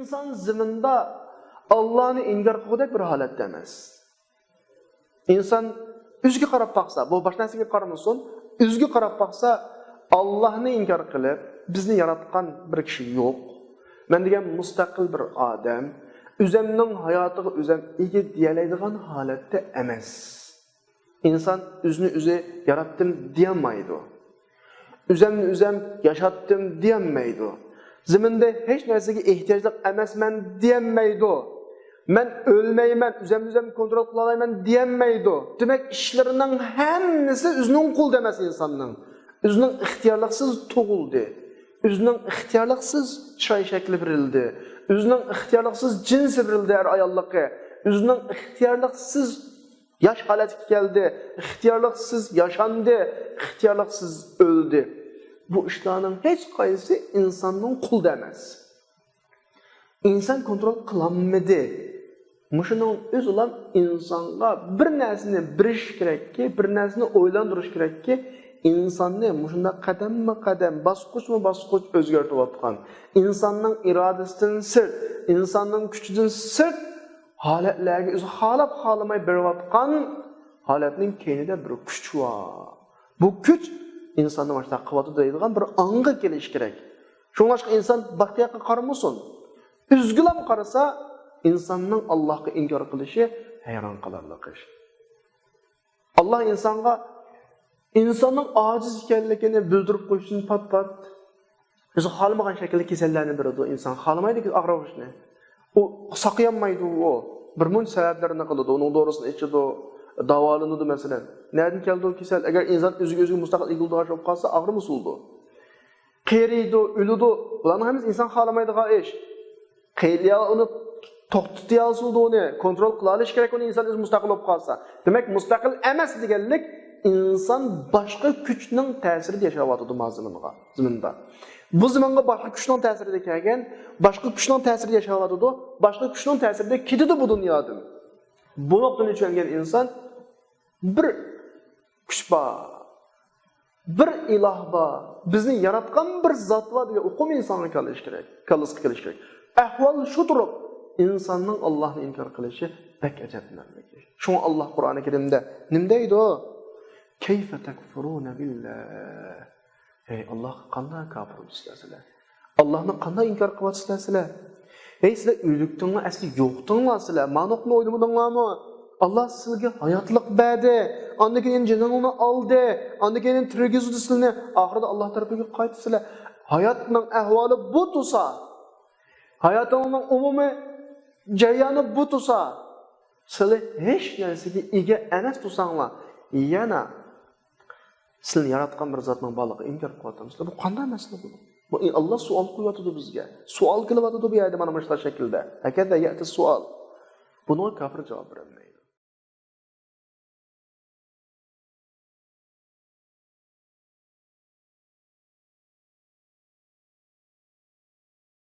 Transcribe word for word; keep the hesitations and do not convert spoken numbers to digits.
ئىنسان زېمىندا ئاللانى ئىنكار قىلغۇدەك بىر ھالەتتە ئەمەس. ئىنسان ئۆزىگە قاراپ باقسا، بۇ باشقا نەرسىگە قارىمىسۇن، ئۆزىگە قاراپ باقسا، ئاللانى ئىنكار قىلىپ، بىزنى ياراتقان بىر كىشى يوق، مەن دېگەن مۇستەقىل بىر ئادەم، ئۆزەمنىڭ ھاياتىغا ئۆزەم ئىگە دېيەلەيدىغان ھالەتتە ئەمەس. ئىنسان ئۆزىنى ئۆزى ياراتتىم دېيەلمەيدۇ. ئۆزەمنى ئۆزەم ياشاتتىم دېيەلمەيدۇ. زېمىندا ھېچ نەرسىگە ئېھتىياجلىق ئەمەسمەن دېيەلمەيدۇ. مەن ئۆلمەيمەن، ئۆزەمنى ئۆزەم كونترول قىلالايمەن دېيەلمەيدۇ. دېمەك، ئىشلىرىنىڭ ھەممىسى ئۆزىنىڭ قولىدا ئەمەس ئىنساننىڭ. ئۆزىنىڭ ئىختىيارلىقسىز تۇغۇلدى. ئۆزىنىڭ ئىختىيارلىقسىز چىراي شەكلى بېرىلدى. ئۆزىنىڭ ئىختىيارلىقسىز جىنسى بېرىلدى، ئەر ئاياللىقى. ئۆزىنىڭ ئىختىيارلىقسىز ياش ھالەتكە كەلدى، ئىختىيارلىقسىز ياشاندى، ئىختىيارلىقسىز ئۆلدى. بۇ ئىشلارنىڭ ھېچقايسىسى ئىنساننىڭ قولىدا ئەمەس. ئىنسان كونترول قىلالمىدى. مۇشۇنىڭ ئۆزىلا ئىنسانغا بىر نەرسىنى بېرىش كېرەككى، بىر نەرسىنى ئويلاندۇرۇش كېرەككى، ئىنساننى مۇشۇنداق قەدەممۇ قەدەم، باسقۇچمۇ باسقۇچ ئۆزگەرتىۋاتقان، ئىنساننىڭ ئىرادىسىدىن سىرت، ئىنساننىڭ كۈچىدىن سىرت ھالەتلەرگە ئۆزى خالاپ خالىماي بېرىۋاتقان ھالەتنىڭ كەينىدە بىر كۈچ بار. بۇ كۈچ ئىنساننى مۇشۇنداق قىلىۋاتىدۇ دەيدىغان بىر ئاڭغا كېلىش كېرەك. شۇڭلاشقا ئىنسان باشقا ياققا قارىمىسۇن. ئۆزىگىلا قارىسا، ئىنساننىڭ ئاللاھقا ئىنكار قىلىشى ھەيران قالارلىق ئىش. ئاللاھ ئىنسانغا ئىنساننىڭ ئاجىز ئىكەنلىكىنى بىلدۈرۈپ قويۇشتىن پات-پات، ئۆزى خالىمىغان شەكىلدە كېسەللەرنى بېرىدۇ. ئىنسان خالىمايدۇ ئاغرىۋۇشنى. ئۇ ساقىيالمايدۇ ئۇ. بىر مۇنچە سەۋەبلەرنى قىلىدۇ. ئۇنىڭ دورىسىنى ئىچىدۇ، داۋالىنىدۇ مەسىلەن. نەدىن كەلدى ئۇ كېسەل؟ ئەگەر ئىنسان ئۆزىگە ئۆزى مۇستەقىل ئىگە بولىدىغان بولۇپ قالسا، ئاغرىمۇ سولىدۇ. قېرىيدۇ، ئۆلىدۇ. بۇلارنىڭ ھەممىسى ئىنسان خالىمايدىغان ئىش. قېرىيا ئۇنى توختىتىيالسىدۇ ئۇنى، كونترول قىلالىشى كېرەك ئۇنى ئىنسان ئۆزى مۇستەقىل بولۇپ قالسا. دېمەك، مۇستەقىل ئەمەس دېگەنلىك ئىنسان باشقا كۈچنىڭ تەسىرىدە ياشاۋاتىدۇ ما زېمىنغا، زېمىندا. بۇ زېمىنغا باشقا كۈچنىڭ تەسىرىدە كەلگەن، باشقا كۈچنىڭ تەسىرىدە ياشاۋاتىدۇ، باشقا كۈچنىڭ تەسىرىدە كېتىدۇ بۇ دۇنيادىن. بۇ نۇقتىنى چۈشەنگەن ئىنسان بىر كۈچ بار، بىر ئىلاھ بار، بىزنى ياراتقان بىر زات بار دېگەن ئۇقۇم ئىنسانغا كېلىشى كېرەك، كاللىسىغا كېلىشى كېرەك. ئەھۋال شۇ تۇرۇپ، ئىنساننىڭ ئاللاھنى ئىنكار قىلىشى بەك ئەجەبلىنەرلىك. شۇڭا ئاللاھ قۇرئانى كەرىمدە نېمە دەيدۇ؟ كەيفە تەكفۇرۇنە بىللاھ. ھەي، ئاللاھقا قانداق كاپىر بولىسىلەر سىلەر؟ ئاللاھنى قانداق ئىنكار قىلىۋاتىسىلەر سىلەر؟ ھەي، سىلەر ئۆلۈكتىڭلار، ئەسلى يوقتىڭلار سىلەر. مانۇقنى ئويلىمىدىڭلارمۇ؟ ئاللاھ سىلەرگە ھاياتلىق بەردى. ئاندىن كېيىن جېنىڭلارنى ئالدى. ئاندىن كېيىن تىرگۈزدى سىلەرنى. ئاخىرىدا ئاللاھ تەرىپىگە قايتىسىلەر. ھاياتنىڭ ئەھۋالى بۇ تۇرسا، ھاياتىڭلارنىڭ ئومۇمىي جەريانى بۇ تۇرسا، سىلەر ھېچ نەرسىگە ئىگە ئەمەس تۇرساڭلار، يەنە سىلىنى ياراتقان بىر زاتنىڭ بارلىقىغا ئىنكار قىلىۋاتامسىلەر؟ بۇ قانداق مەسىلە بۇ؟ بۇ ئاللاھ سوئال قويۇۋاتىدۇ بىزگە. سوئال كېلىۋاتىدۇ بۇ يەردە مانا مۇشۇنداق شەكىلدە. ھەكەزا يەتى سوئال. بۇنىڭغا كاپىر جاۋاب بېرەلمەيدۇ.